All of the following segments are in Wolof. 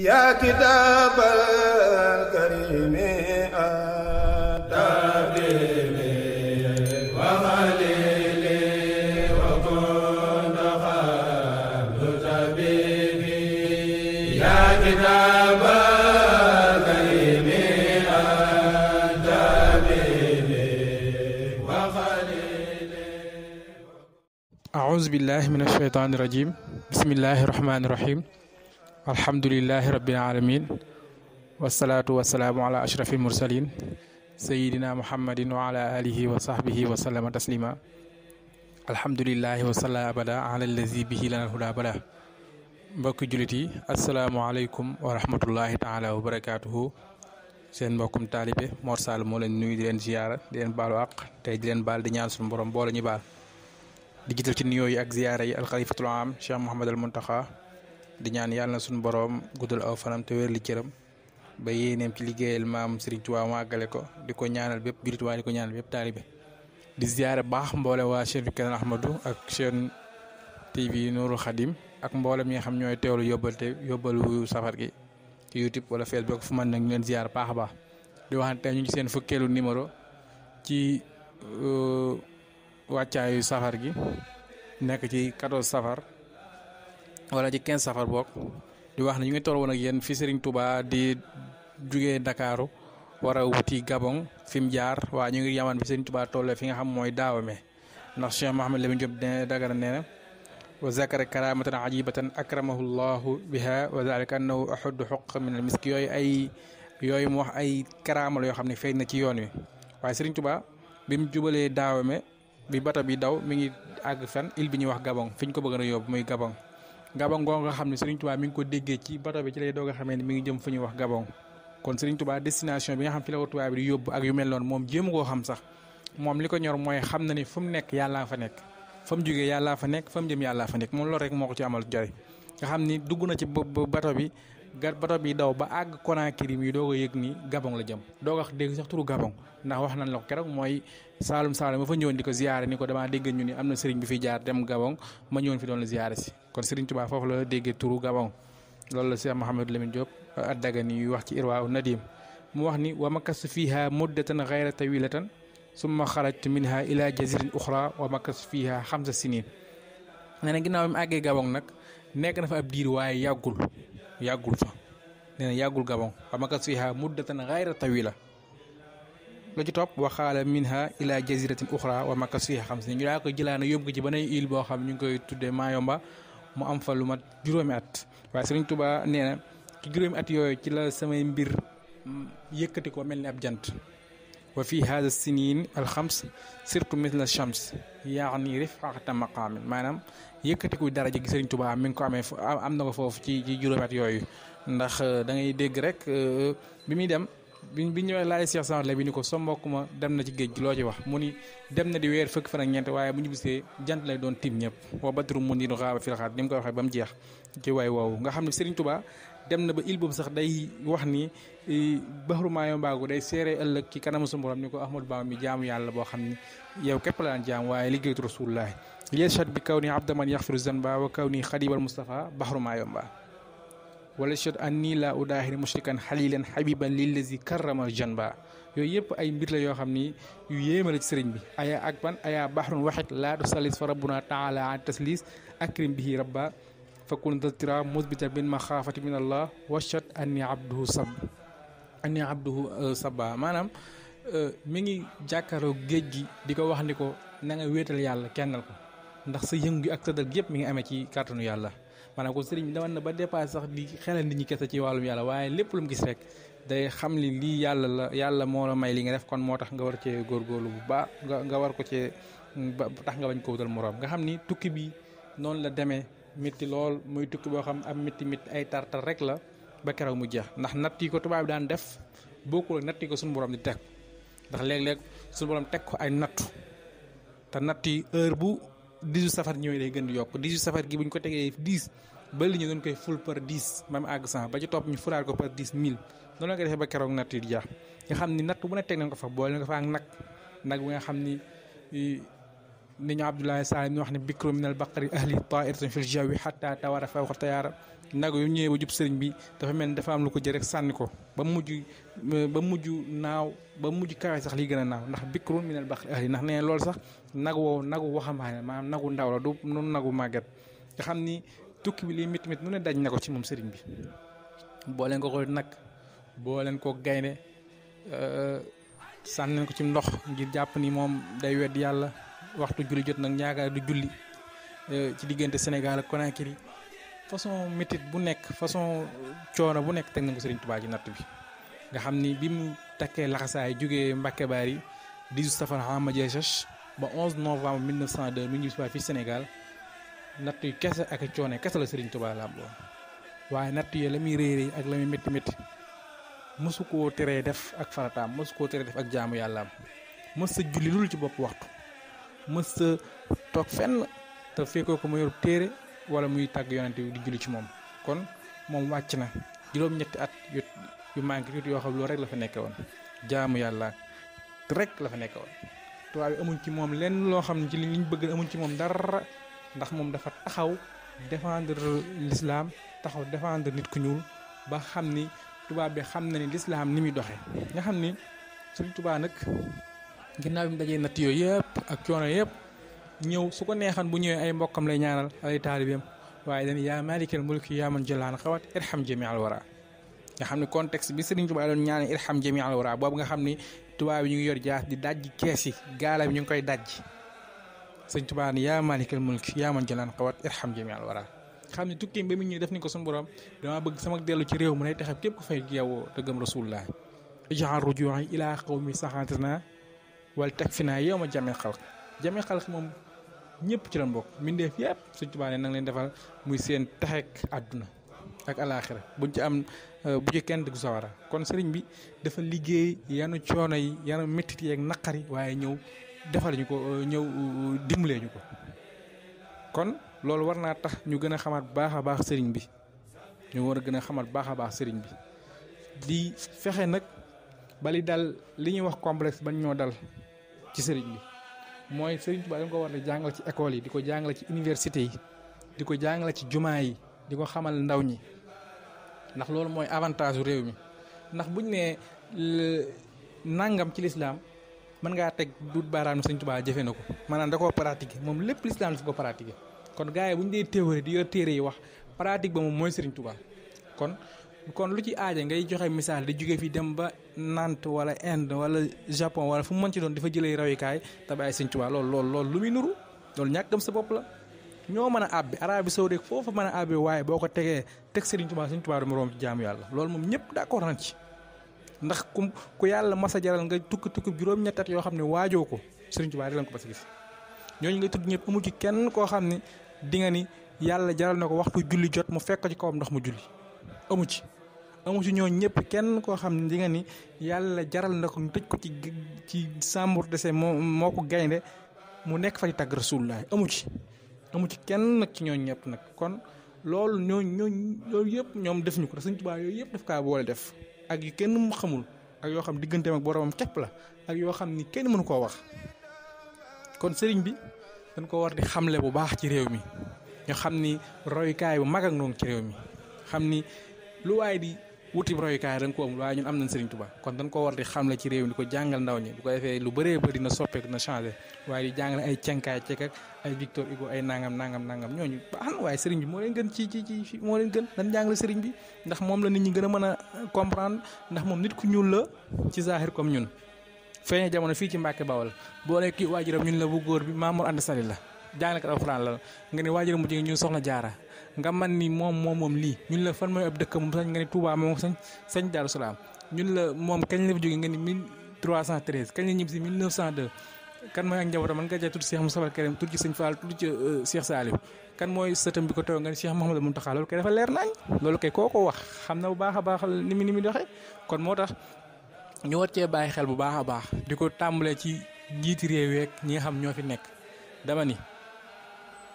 yaa kitaabal karimi أعوذ بالله من الشيطان الرجيم بسم الله الرحمن الرحيم الحمد لله رب العالمين والصلاة والسلام على أشرف المرسلين سيدنا محمد وعلى آله وصحبه وسلم تسليما الحمد لله وصلى أبدا على الذي به لنا الهدى بدا mbokki jullit yi asalaamaaleykum wa rahmatullahi taala wa barakaatuhu seen mbokkum taalibe Mor Sall moo leen nuyu di leen ziyaara di leen baalu àq tey di leen baal di ñaan suñu borom boole ñu baal di jiital ci nuyoo yi ak ziyaara yi alxalifatul am Cheikh Mouhamad al Muntaxa di ñaan yàlla na suñu borom guddal aw fanam te wér li cëram ba yéeneem ci liggéeyal maam Serigne Touba màggale ko di ko ñaanal bépp jullit waaye di ko ñaanal bépp taalibe di ziyaara baax mboole waa chaîne Keneen Ahmadou ak chaîne TV Nourul Khadim ak mboolem ñi nga xam ñooy teewlu yóbbalu safar gi ci YouTube wala Facebook fu mën nag ñu leen ziyaar baax a baax di wax ne tey ñu ngi seen fukkeelu numéro ci wàccaayu safar gi nekk ci 14 safar wala ci 15 safar boog di wax ne ñu ngi toll woon ak yéen fi Serigne Touba di jugee Ndakaaru war a wuti Gabon fi mu jaar waa ñu ngi yaman bi Serigne Touba tollee fi nga xam mooy Daawame ndax Cheikh Mouhamed Lamine Diop Dagana nee na wa zakara karamatan ajibatan akramahu llahu biha wa zalika annahu ahuddu xuq min al misk yooyu mu wax ay karaamal yoo xam ne feeñ na ci yoon wi waaye Serigne Touba bi mu jubalee Daawame bi bato bi daw mi ngi àgg fan île bi ñuy wax Gabon fi ñu ko bëgg a yóbbu muy Gabon ngoo nga xam ne Serigne Touba mi ngi ko déggee ci bato bi ci lay doog a xamee ne mi ngi jëm fu ñuy wax Gabon kon Serigne Touba destination bi nga xam fi la ko tubaab bi di yóbbu ak yu mel noonu moom jéem koo xam sax moom li ko ñor mooy xam na ni fu mu nekk yàllaa fa nekk fa mu jógee yàllaa fa nekk fa mu jëm yàllaa fa nekk moom loolu rek moo ko ci amal jori nga xam ni dugg na ci bato bi daw ba àgg Conakry mi doog a yëg ni Gabon la jëm doog a dégg sax turu Gabon ndax wax nañ la ko keroog mooy Saalum ma fa ñëwoon di ko ziyaare ni ko damaa dégg ñu ni am na sëriñ bi fi jaar dem Gabon ma ñëwoon fi doon la ziyaare si kon Serigne Touba foofu la déggee turu Gabon loolu la Cheikh Mouhamadou Lamine Diop Dagana yu wax ci Irwaa Nadim mu wax ni wa makastu fiha muddatan ghayra tawilatan summa xarajtu minha ila jazirin uxra wa makastu fiha 5 sinin nee na ginnaaw bi mu àggee Gabon nag nekk na fa ab diir waaye yàggul fa nee na yàggul Gabon wa makastu fiha muddatan ghayra tawila lu ci topp waxaala minha ila jaziratin uxra wa makastu fiha 5 sinin ñu daa koy jëlaana yóbbu ko ci beneen île boo xam ñu ngi koy tuddee Mayomba mu am fa lu mat juróomi at waaye Serigne Touba nee na ci juróomi at yooyu ci la samay mbir yëkkati ko mel ni ab jant wa fi hada sinin al 5 surtout misla shams yaani rifata maqamin maanaam yëkkatiku daraja gi Serigne Touba mi ngi ko amee am na ko foofu ci juróomi at yooyu ndax da ngay dégg rek bi muy dem bi ñëwee laaj Cheikh Sall bi ni ko sa mbokk ma dem na ci géej gi loo ci wax mu ni dem na di weer fukki fan ak ñeent waaye bu ñu bisee jant lay doon tiim ñëpp wa badru munir xaaba fil xaat ni mu ko waxee ba mu jeex ci waay woowu nga xam ne Serigne Touba dem na ba île boobu sax day wax ni baxru Mayomba day seere ëllëg ci kanamu suñu borom ni ko Ahmadou Bamba mi jaamu yàlla boo xam ni yow képp la daan jaam waaye liggéeyatu rasulullahi yashhad bi kaw ni abdaman yaxfiru zanba wa kaw ni xadibal Mustafa baxru Mayomba wala yashhad anni la udahiri mushrikan xalilan habiban lillazi karramal janba yooyu yëpp ay mbir la yoo xam ni yu yéema la ci sëriñ bi aya ak ban aya bahrun waxit laa tusallis fa rabbuna taala an taslis akrim bihi rabba fakun datira musbita bin maxaafati min allah washhad anni abduhu sabba maanaam mi ngi jàkkaaroo géej gi di ko wax ni ko na nga wéetal yàlla kennal ko ndax sa yëngu ak tëddal gi yëpp mi ngi amee ci kàttanu yàlla maanaam ko sëriñ bi demoon na ba dépassé sax di xelal nit ñi kese ci wàllum yàlla waaye lépp lu mu gis rek day xam ni lii yàlla moo la may li nga def kon moo tax nga war cee góorgóorlu bu baax nga war ko cee tax nga bañ ko wutal moroom nga xam ni tukki bi noonu la demee métti lool muy tukki boo xam am métti ay tartar rek la ba keroog mu jeex ndax natt yi ko tubaab bi daan def bokkul ak natt yi ko suñu borom di teg ndax léeg-léeg suñu borom teg ko ay nattu te natt yi heure bu 18 safar ñëwee day gën di yokk 18 safar gi bu ñu ko tegee 10 ba li ñu doon koy ful par 10 même àgg 100 ba ci topp ñu fulaat ko par 10 000 noonu la ko defee ba keroog natt yi di jeex nga xam ni natt bu ne teg nañ ko fa boole nga fa ak nag bi nga xam ni ni ñu Abdoulaye Sall mi wax ne bikru min al baqari ahli ta'iratun fil jawi hatta tawara fawqa tayara nagu yu ñëwee ba jub sëriñ bi dafa mel ni dafa am lu ko jël rek sànni ko ba mujj naaw ba mujj kawe sax lii gën a naaw ndax bikrun minal baxri ahli ndax nee loolu sax nagu waxambaane maanaam nagu ndaw la du noonu nagu màgget nga xam ni tukki bi lii mit nu ne daj na ko ci moom sëriñ bi boo leen ko nag boo leen ko gaynde sànneen ko ci ndox ngir jàpp ni moom day wedd yàlla waxtu julli jot nag ñaakaar du julli ci diggante Sénégal ak Conakry façon métit bu nekk façon coono bu nekk teg na ko Serigne Touba ci natt bi nga xam ni bi mu takkee laxasaay jógee Mbacke Bari 18 safar ama jeesach ba 11 novembre 1902 mi ngi fii Sénégal natt yu kese ak coono kese la Serigne Touba làmboo waaye natt yi la muy réy ak la muy métti mësu koo teree def ak farataam mësu koo teree def ak jaamu yàllaam mës sa julli lul ci bopp waxtu mës sa toog fenn te fekkoo ko mu yor téere wala muy tàgg yonante di julli ci moom kon moom wàcc na juróom-ñetti at yu manqué tuuti yoo xam loolu rek la fa nekke woon jaamu yàlla rek la fa nekke woon tubaab bi amuñ ci moom lenn loo xam ne ci liñ bëgg amuñ ci moom dara ndax moom dafa taxaw défendre l'islam taxaw défendre nit ku ñuul ba xam ni tubaab bi xam na ni l'islam ni muy doxee nga xam ni Sëriñ Tuubaa nag ginnaaw bi mu dajee natt yooyu yëpp ak coono yëpp ñëw su ko neexan bu ñëwee ay mbokkam lay ñaanal ay taalibeem waaye dañuy yaa maalikal mulki yaa man jëlaan xawat irham jami al wara nga xam ne contexte bi Sëriñ Tuubaa doon ñaane irham jami al wara boobu nga xam ni tubaab yi ñu ngi yor jaas di dajji kees yi gaala bi ñu ngi koy dajji Sëriñ Tuubaa ni yaa maalikal mulki yaa man jëlaan xawat irham jami al wara xam ne tukki ba mu ñëw def ni ko suñu borom dama bëgg sama dellu ci réew mu nay taxab képp ko fay yeewoo te gëm rasulullah ij'al ruju'i ila qawmi saxaatana wal takfina yawma jami xalq moom ñëpp ci la bokk mbindeef yëpp Sëriñ Tuubaa ne nang leen defal muy seen taxeek àdduna ak alaaxira buñ ci am bu ci kenn dugg sawara kon sëriñ bi dafa liggéey yanu coono yi yanu méttit yi ak naqari waaye ñëw defal ñu ko ñëw dimbalee ñu ko kon loolu war naa tax ñu gën a xamaat baax a baax sëriñ bi ñu war a gën a xamaat baax a baax sëriñ bi di fexe nag bali dal li ñuy wax complexe bañ ñoo dal ci sëriñ bi mooy Sëriñ Tuubaa dañ ko war di jàngale ci école yi di ko jàngale ci université yi di ko jàngale ci jumaa yi di ko xamal ndaw ñi ndax loolu mooy avantage réew mi ndax buñ nee nangam ci lislaam mën ngaa teg duut baaraam Sëriñ Tuubaa jëfe na ko maanaam da koo pratiquer moom lépp lislaam dafa ko pratiquer kon gars yi bu ñu dee théorie di yor téere yi wax pratique ba moom mooy Sëriñ Tuubaa kon lu ci aaja ngay joxe misaal di jóge fi dem ba Nantes wala Inde wala Japon wala fu mu mën ci doon dafa jëlee rawikaay te bàyyi Sëriñ Tuubaa loolu lu muy nuru loolu ñàkkam sa bopp la ñoo mën a àbbi Arabie Saoudite foofu mën a àbbi waaye boo ko teg Sëriñ Tuubaa du moroom ci jaamu yàlla loolu moom ñëpp d'accord nañ ci ndax ku yàlla masa jaral nga tukki juróom-ñetti at yoo xam ne waajoo ko Sëriñ Tuubaa rek lañ ko mas a gis ñooñu ngay tudd ñëpp amu ci kenn koo xam ne di nga ni yàlla jaral na ko waxtu julli jot mu fekk ci kawam ndax mu julli amu ci ñooñu ñëpp kenn koo xam ne di nga ni yàlla jaral na ko tëj ko ci chambre d'essai moo ko gaynde mu nekk fa di tàgg Rasulullah amu ci kenn nag ci ñooñu ñëpp nag kon loolu loolu yëpp ñoom def ñu ko Sëriñ Tuubaa yooyu yëpp daf kaa boole def ak yu kenn mu xamul ak yoo xam digganteem ak boromam képp la ak yoo xam ni kenn mënu koo wax kon sëriñ bi dañ ko war di xamle bu baax ci réew mi ñu xam ni royukaay bu mag ak noonu ci réew mi xam ni lu waaye di wuti royukaay da nga ko amul waaye ñun am nañ Sëriñ Tuubaa kon dañ ko war di xamle ci réew mi di ko jàngal ndaw ñi bu ko defee lu bëree bëri dina soppeeku dina changé waaye di jàngale ay cenkaay cek ak ay Victor Hugo ay nangam ñooñu baax na waaye sëriñ bi moo leen gën ci moo leen gën dañ jàngale sëriñ bi ndax moom la nit ñi gën a mën a comprendre ndax moom nit ku ñuul la ci zahir comme ñun feeñee jamono fii ci Mbàkke Bawol boo ne kii waajuram ñun la bu góor bi Mamour Anta Sali la jàngalekat alxuraan la nga ne waajuram mu jigéen ñun soxna Jaara nga man ni moom lii ñun la fan mooy ab dëkk moom sañ nga ne Touba moom sañ Daaru Salaam ñun la moom kañ la fi jógee nga ni 1313 kañ la ñibbi si 1902 kan mooy ak njabootam man nga jël tudd Cheikh Moussa Karim tudd ci Sëñ Fall tudd ci Cheikh Saliou kan mooy sëtam bi ko teew nga ni Cheikh Mouhamadou Mountakha loolu kay dafa leer nañ loolu kay koo ko wax xam na bu baax a baax ni mu doxee kon moo tax ñu war cee bàyyi xel bu baax a baax di ko tàmbalee ci njiiti réew yeeg ñi nga xam ñoo fi nekk dama ni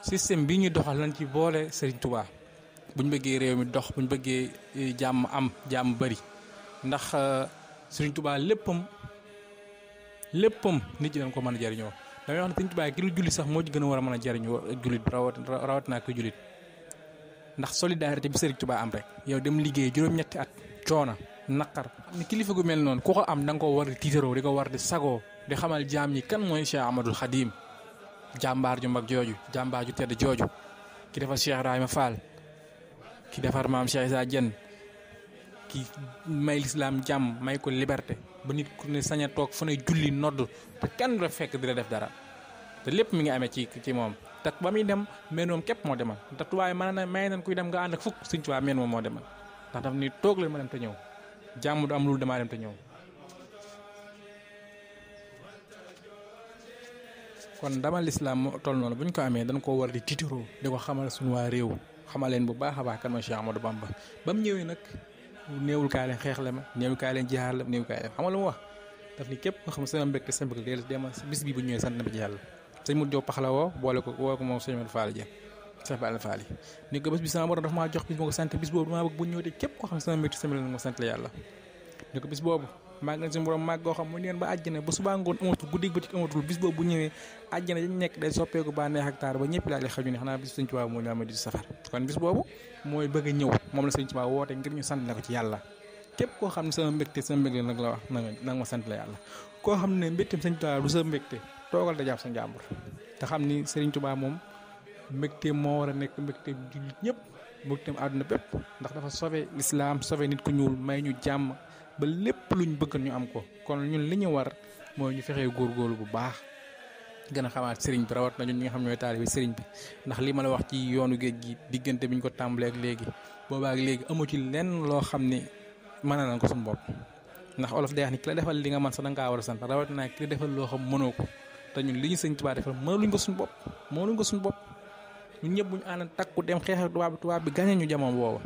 système bi ñu doxal nañ ci boole Sëriñ Tuubaa buñ bëggee réew mi dox buñ bëggee jàmm bari ndax Sëriñ Tuubaa léppam nit ñi dañ ko mën a jariñoo damay wax ne Sëriñ Tuubaa ki lu julli sax moo ci gën a war a mën a jariñoo jullit rawat naa ko jullit ndax solidarité bi Serigne Touba am rek yow dem liggéey juróom-ñetti at coona naqar ni kilifa gu mel noonu ku ko am da nga ko war di tiitaroo di ko war di sagoo di xamal jaam ñi kan mooy Cheikh Ahmadul Khadim jàmbaar ju mag jooju jàmbaar ju tedd jooju ki defar Cheikh Ibrahima Fall ki defar maam Cheikh Issa Diène ki may lislaam jàmm may ko liberté ba nit ku ne sañ a toog fu ne julli nodd te kenn du la fekk di la def dara te lépp mi ngi amee ci moom te ba muy dem meen moom képp moo demal te tubaab yi mën na may nañ kuy dem nga ànd ak fukk Sëñ Tuubaa meen moom moo demal ndax daf ni toog leen ma dem te ñëw jàmm du am lu damaa dem te ñëw kon dama lislaam moo toll noonu bu ñu ko amee dañ koo war di tiitaroo di ko xamal suñu waa réew xamal leen bu baax a baax kan mooy Cheikh Ahmadou Bamba ba mu ñëwee nag néewul kaay leen xeex la ma néewul kaay leen jihaar la néewul kaay leen xam nga lu mu wax daf ni képp nga xam sama mbégte sama mbégte deel demal bis bi bu ñëwee sant na bi ci yàlla sëñ mu jow pax la woo boole ko woo ko moom sëñ Modou Fall Dieng Cheikh Fall Fall yi ni ko bés bi sama borom dafa maa jox bis ma ko sant bis boobu damaa bëgg bu ñëwee képp koo xam sama mbégte sama mbégte ma sant la yàlla ni ko bis boobu màgg na suñu borom màgg goo xam mu neen ba àjjana ba subaa ngoon amatul guddi ba ci amatul bis boobu bu ñëwee àjjana dañ nekk day soppeeku ba neex ak taar ba ñëpp daal di xaju ne xanaa bis Sëñ Tuubaa moo ñu amee di safar kon bis boobu mooy bëgg a ñëw moom la Sëñ Tuubaa woote ngir ñu sant la ko ci yàlla képp koo xam ne sama mbégte nag la wax nanga ma sant la yàlla koo xam ne mbégteem Sëñ Tuubaa du sa mbégte toogal da jàpp sa njàmbur te xam ni Sëriñ Tuubaa moom mbégteem moo war a nekk mbégteem jullit ñëpp mbégteem àdduna bépp ndax dafa sauvé l'islam sauvé nit ku ñuul may ñu jàmm ba lépp luñ bëgg ñu am ko kon ñun li ñu war mooy ñu fexee góorgóorlu bu baax gën a xamaat sëriñ bi rawat na ñun ñi nga xam ñooy taalibe sëriñ bi ndax li ma la wax ci yoonu géej gi diggante bi ñu ko tàmbalee ak léegi boobaa ak léegi amu ci lenn loo xam ni mën nañ ko suñu bopp ndax olof day wax ni ki la defal li nga mën sax da ngaa war a sant rawat naa ki la defal loo xam mënoo ko te ñun li ñu Sëriñ Tuubaa defal mënaluñ ko suñu bopp ñun ñëpp bu ñu ànd takku dem xeex ak tubaab bi gañe ñu jamono booba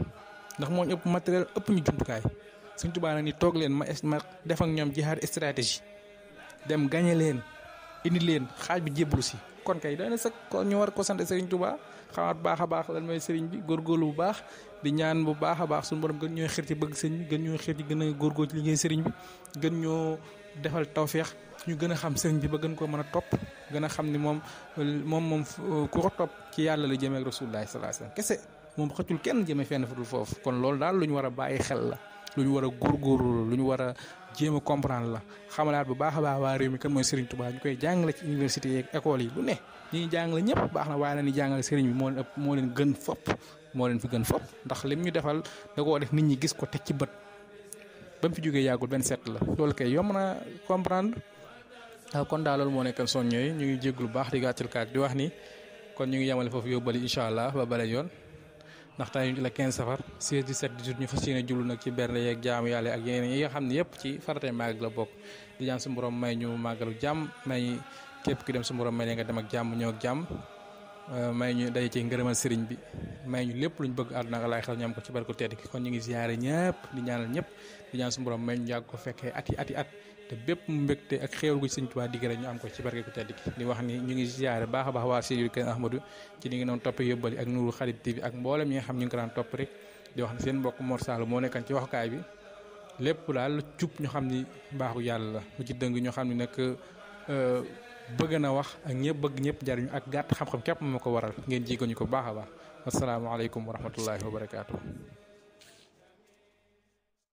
ndax moo ñu ëpp matériel ëpp ñu jumtukaay Sëñ Tuubaa nag ni toog leen ma def ak ñoom jihaad stratégie dem gañe leen indi leen xaaj bi jébbalu si kon kay doy na sax kon ñu war ko sant Sëriñ Tuubaa xamaat baax a baax lan mooy sëriñ bi góorgóorlu bu baax di ñaan bu baax a baax suñu borom gën ñoo xir ci bëgg sëriñ bi gën ñoo xir ci gën a góorgóorlu ci liggéey sëriñ bi gën ñoo defal tawféex ñu gën a xam sëriñ bi ba gën koo mën a topp gën a xam ni moom ku ko topp ci yàlla la jëmee ak Rasulullah sallallahu alayhi wasallam kese moom xëccul kenn jëmee fenn fu dul foofu kon loolu daal lu ñu war a bàyyi xel la lu ñu war a góorgóorlu lu ñu war a jéem a comprendre la xamalaat bu baax a baax waa réew mi kan mooy Serigne Touba ñu koy jàngale ci université yeeg école yi lu ne ñi jàngale ñëpp baax na waaye na ni jàngale Serigne bi moo leen ëpp moo leen gën fopp moo leen fi gën fopp ndax lim ñu defal da koo def nit ñi gis ko teg ci bët ba mu fi jógee yàggul benn set la loolu kay yomb na comprendre kon daal loolu moo nekkoon soññooy ñu ngi jéglu baax di gàttal kaak di wax ni kon ñu ngi yemale foofu yóbbali incha allah ba bale yoon ndax tey la 15 safar 16 17 18 ñu fas yéene jublu nag ci bernde yeeg jaamu yàlla ak yeneen yi nga xam ne yëpp ci faratee màgg la bokk di ñaan su borom may ñu màggalu jàmm may képp ki dem su borom may ne nga dem ak jàmm ñëw ak jàmm may ñu daje ci ngërëmal sëriñ bi may ñu lépp luñ bëgg àdduna ak laay xel ñu am ko ci barko tedd ki kon ñu ngi ziyaare ñëpp di ñaanal ñëpp di ñaan su borom may ñu yàgg ko fekkee ati at te bépp mu mbégte ak xéewal gu Sëriñ Tuubaa digg rek ñu am ko ci barke ku tedd ki di wax ni ñu ngi ziyaare baax a baax waa Sëriñ Kër Ahmadou ci li nga doon topp yóbbali ak Nuuru Xarit TV ak mboolem ñi nga xam ñu ngi ko daan topp rek di wax ne seen mbokk Mor Sall moo nekkan ci waxukaay bi lépp daal lu jub ñu xam ni mbaaxu yàlla la lu ci dëng ñu xam ni nag bëgg na wax ak ñëpp bëgg ñëpp jariñu ak gàtt xam-xam képp moo ko waral ngeen jéego ñu ko baax a baax asalaamaaleykum wa rahmatullahi wa barakaatu.